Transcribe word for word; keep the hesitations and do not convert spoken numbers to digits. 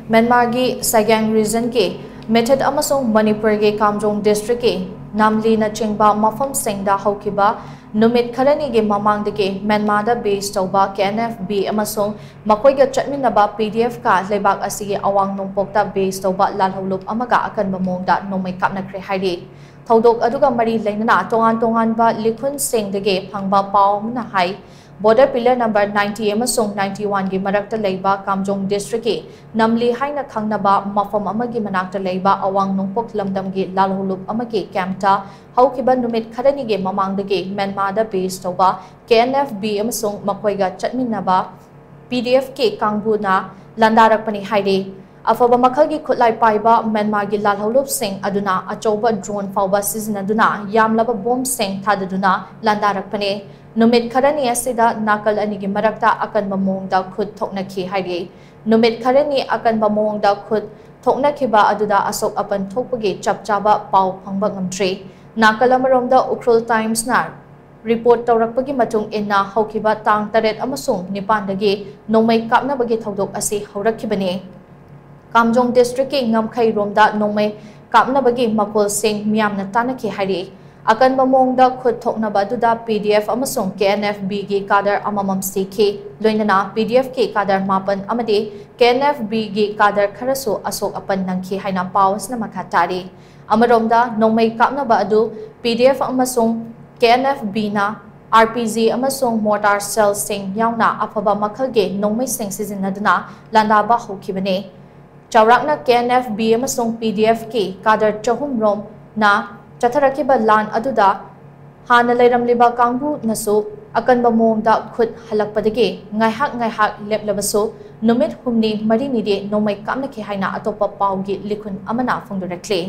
ꯃ꯭ꯌꯥꯟꯃꯥꯔꯒꯤ ꯁꯥꯏꯒꯥꯡ ꯔꯤꯖꯟꯒꯤ ꯃꯤꯊꯤꯠ ꯑꯃꯁꯨꯡ ꯃꯅꯤꯄꯨꯔꯒꯤ ꯀꯥꯝꯖꯣꯡ ꯗꯤꯁꯇ꯭ꯔꯤꯛꯀꯤ ꯅꯥꯝꯂꯤꯅꯆꯤꯡꯕ ꯃꯐꯝꯁꯤꯡꯗ ꯍꯧꯈꯤꯕ ꯅꯨꯃꯤꯠ ꯈꯔꯅꯤꯒꯤ ꯃꯃꯥꯡꯗꯒꯤ ꯃ꯭ꯌꯥꯟꯃꯥꯔꯗ ꯕꯦꯁ ꯇꯧꯕ ꯀꯦ ꯑꯦꯟ ꯑꯦꯐ ꯕꯤ ꯑꯃꯁꯨꯡ ꯃꯈꯣꯏꯒ ꯆꯠꯃꯤꯟꯅꯕ ꯄꯤ ꯗꯤ ꯑꯦꯐꯀ ꯂꯩꯕꯥꯛ ꯑꯁꯤꯒꯤ ꯑꯋꯥꯡ ꯅꯣꯡꯄꯣꯛꯇ ꯕꯦꯁ ꯇꯧꯕ ꯂꯥꯜꯍꯧꯂꯨꯞ ꯑꯃꯒ ꯑꯀꯟꯕ ꯃꯑꯣꯡꯗ ꯅꯣꯡꯃꯩ ꯀꯥꯞꯅꯈ꯭ꯔꯦ ꯍꯥꯏꯔꯤ꯫ ꯊꯧꯗꯣꯛ ꯑꯗꯨꯒ ꯃꯔꯤ ꯂꯩꯅꯅ ꯇꯣꯉꯥꯟ ꯇꯣꯉꯥꯟꯕ ꯂꯤꯈꯨꯟꯁꯤꯡꯗꯒꯤ ꯐꯪꯕ ꯄꯥꯎ ꯑꯃꯅ ꯍꯥꯏ, ꯕꯣꯔꯗꯔ ꯄꯤꯂꯔ ꯅꯝꯕꯔ ꯅꯥꯏꯟꯇꯤ ꯑꯃꯁꯨꯡ ꯅꯥꯏꯟꯇꯤ ꯋꯥꯟꯒꯤ ꯃꯔꯛꯇ ꯂꯩꯕ ꯀꯥꯝꯖꯣꯡ ꯗꯤꯁꯇ꯭ꯔꯤꯛꯀꯤ ꯅꯝꯂꯤ ꯍꯥꯏꯅ ꯈꯪꯅꯕ ꯃꯐꯝ ꯑꯃꯒꯤ ꯃꯅꯥꯛꯇ ꯂꯩꯕ ꯑꯋꯥꯡ ꯅꯣꯡꯄꯣꯛ ꯂꯝꯗꯝꯒꯤ ꯂꯥꯜꯍꯧꯂꯨꯞ ꯑꯃꯒꯤ ꯀꯦꯝꯞꯇ ꯍꯧꯈꯤꯕ ꯅꯨꯃꯤꯠ ꯈꯔꯅꯤꯒꯤ ꯃꯃꯥꯡꯗꯒꯤ ꯃ꯭ꯌꯥꯟꯃꯥꯔꯗ ꯕꯦꯁ ꯇꯧꯕ ꯀꯦ ꯑꯦꯟ ꯑꯦꯐ ꯕꯤ ꯑꯃꯁꯨꯡ ꯃꯈꯣꯏꯒ ꯆꯠꯃꯤꯟꯅꯕ ꯄꯤ ꯗꯤ ꯑꯦꯐꯀꯤ ꯀꯥꯡꯕꯨꯅ ꯂꯥꯟꯗꯥꯔꯛꯄꯅꯤ ꯍꯥꯏꯔꯤ꯫ ꯑꯐꯕ ꯃꯈꯜꯒꯤ ꯈꯨꯠꯂꯥꯏ ꯄꯥꯏꯕ ꯃ꯭ꯌꯥꯟꯃꯥꯔꯒꯤ ꯂꯥꯜꯍꯧꯂꯨꯞꯁꯤꯡ ꯑꯗꯨꯅ ꯑꯆꯧꯕ ꯗ꯭ꯔꯣꯟ ꯐꯥꯎꯕ ꯁꯤꯖꯤꯟꯅꯗꯨꯅ ꯌꯥꯝꯂꯕ ꯕꯣꯝꯁꯤꯡ ꯊꯥꯗꯗꯨꯅ ꯂꯥꯟꯗꯥꯔꯛꯄꯅꯤ꯫ ꯅꯨꯃꯤꯠ ꯈꯔꯅꯤ ꯑꯁꯤꯗ ꯅꯥꯀꯜ ꯑꯅꯤꯒꯤ ꯃꯔꯛꯇ ꯑꯀꯟꯕ ꯃꯑꯣꯡꯗ ꯈꯨꯠ ꯊꯣꯛꯅꯈꯤ ꯍꯥꯏꯔꯤ꯫ ꯅꯨꯃꯤꯠ ꯈꯔꯅꯤ ꯑꯀꯟꯕ ꯃꯑꯣꯡꯗ ꯈꯨꯠ ꯊꯣꯛꯅꯈꯤꯕ ꯑꯗꯨꯗ ꯑꯁꯣꯛ ꯑꯄꯟ ꯊꯣꯛꯄꯒꯤ ꯆꯞ ꯆꯥꯕ ꯄꯥꯎ ꯐꯪꯕ ꯉꯝꯗ꯭ꯔꯤ꯫ ꯅꯥꯀꯜ ꯑꯃꯔꯣꯝꯗ ꯎꯈ꯭ꯔꯨꯜ ꯇꯥꯏꯝꯁꯅ ꯔꯤꯄꯣꯔꯠ ꯇꯧꯔꯛꯄꯒꯤ ꯃꯇꯨꯡ ꯏꯟꯅ ꯍꯧꯈꯤꯕ ꯇꯥꯡ ꯇꯔꯦꯠ ꯑꯃꯁꯨꯡ ꯅꯤꯄꯥꯟꯗꯒꯤ ꯅꯣꯡꯃꯩ ꯀꯥꯞꯅꯕꯒꯤ ꯊꯧꯗꯣꯛ ꯑꯁꯤ ꯍꯧꯔꯛꯈꯤꯕꯅꯤ꯫ ꯀꯥꯝꯖꯣꯡ ꯗꯤꯁꯇ꯭ꯔꯤꯛꯀꯤ ꯉꯝꯈꯩꯔꯣꯝꯗ ꯅꯣꯡꯃꯩ ꯀꯥꯞꯅꯕꯒꯤ ꯃꯈꯣꯜꯁꯤꯡ ꯃꯤꯌꯥꯝꯅ ꯇꯥꯅꯈꯤ ꯍꯥꯏꯔꯤ꯫ ꯑꯀꯟꯕ ꯃꯑꯣꯡꯗ ꯈꯨꯠ ꯊꯣꯛꯅꯕ ꯑꯗꯨꯗ ꯄꯤ ꯗꯤ ꯑꯦꯐ ꯑꯃꯁꯨꯡ ꯀꯦ ꯑꯦꯟ ꯑꯦꯐ ꯕꯤꯒꯤ ꯀꯥꯗꯔ ꯑꯃꯃꯝ ꯁꯤꯈꯤ, ꯂꯣꯏꯅꯅ ꯄꯤ ꯗꯤ ꯑꯦꯐꯀꯤ ꯀꯥꯗꯔ ꯃꯥꯄꯟ ꯑꯃꯗꯤ ꯀꯦ ꯑꯦꯟ ꯑꯦꯐ ꯕꯤꯒꯤ ꯀꯥꯗꯔ ꯈꯔꯁꯨ ꯑꯁꯣꯛ ꯑꯄꯟ ꯅꯪꯈꯤ ꯍꯥꯏꯅ ꯄꯥꯎ ꯑꯁꯤꯅ ꯃꯈꯥ ꯇꯥꯔꯤ꯫ ꯑꯃꯔꯣꯝꯗ, ꯅꯣꯡꯃꯩ ꯀꯥꯞꯅꯕ ꯑꯗꯨ ꯄꯤ ꯗꯤ ꯑꯦꯐ ꯑꯃꯁꯨꯡ ꯀꯦ ꯑꯦꯟ ꯑꯦꯐ ꯕꯤꯅ ꯑꯥꯔ ꯄꯤ ꯖꯤ ꯑꯃꯁꯨꯡ ꯃꯣꯔꯇꯥꯔ ꯁꯦꯜꯁꯤꯡ ꯌꯥꯎꯅ ꯑꯐꯕ ꯃꯈꯜꯒꯤ ꯅꯣꯡꯃꯩꯁꯤꯡ ꯁꯤꯖꯤꯟꯅꯗꯨꯅ ꯂꯥꯟꯗꯥꯕ ꯍꯧꯈꯤꯕꯅꯤ꯫ ꯆꯥꯎꯔꯥꯛꯅ ꯀꯦ ꯑꯦꯟ ꯑꯦꯐ ꯕꯤ ꯑꯃꯁꯨꯡ ꯄꯤ ꯗꯤ ꯑꯦꯐꯀꯤ ꯀꯥꯗꯔ ꯆꯍꯨꯝ ꯔꯣꯝꯅ ꯆꯠꯊꯔꯛꯈꯤꯕ ꯂꯥꯟ ꯑꯗꯨꯗ ꯍꯥꯟꯅ ꯂꯩꯔꯝꯂꯤꯕ ꯀꯥꯡꯕꯨꯅꯁꯨ ꯑꯀꯟꯕ ꯃꯑꯣꯡꯗ ꯈꯨꯠ ꯍꯜꯂꯛꯄꯗꯒꯤ ꯉꯥꯏꯍꯥꯛ ꯉꯥꯏꯍꯥꯛ ꯂꯦꯞꯂꯕꯁꯨ, ꯅꯨꯃꯤꯠ ꯍꯨꯝꯅꯤ ꯃꯔꯤꯅꯤꯗꯤ ꯅꯣꯡꯃꯩ ꯀꯥꯞꯅꯈꯤ ꯍꯥꯏꯅ ꯑꯇꯣꯞꯄ ꯄꯥꯎꯒꯤ ꯂꯤꯈꯨꯟ ꯑꯃꯅ ꯐꯣꯡꯗꯣꯔꯛꯂꯤ꯫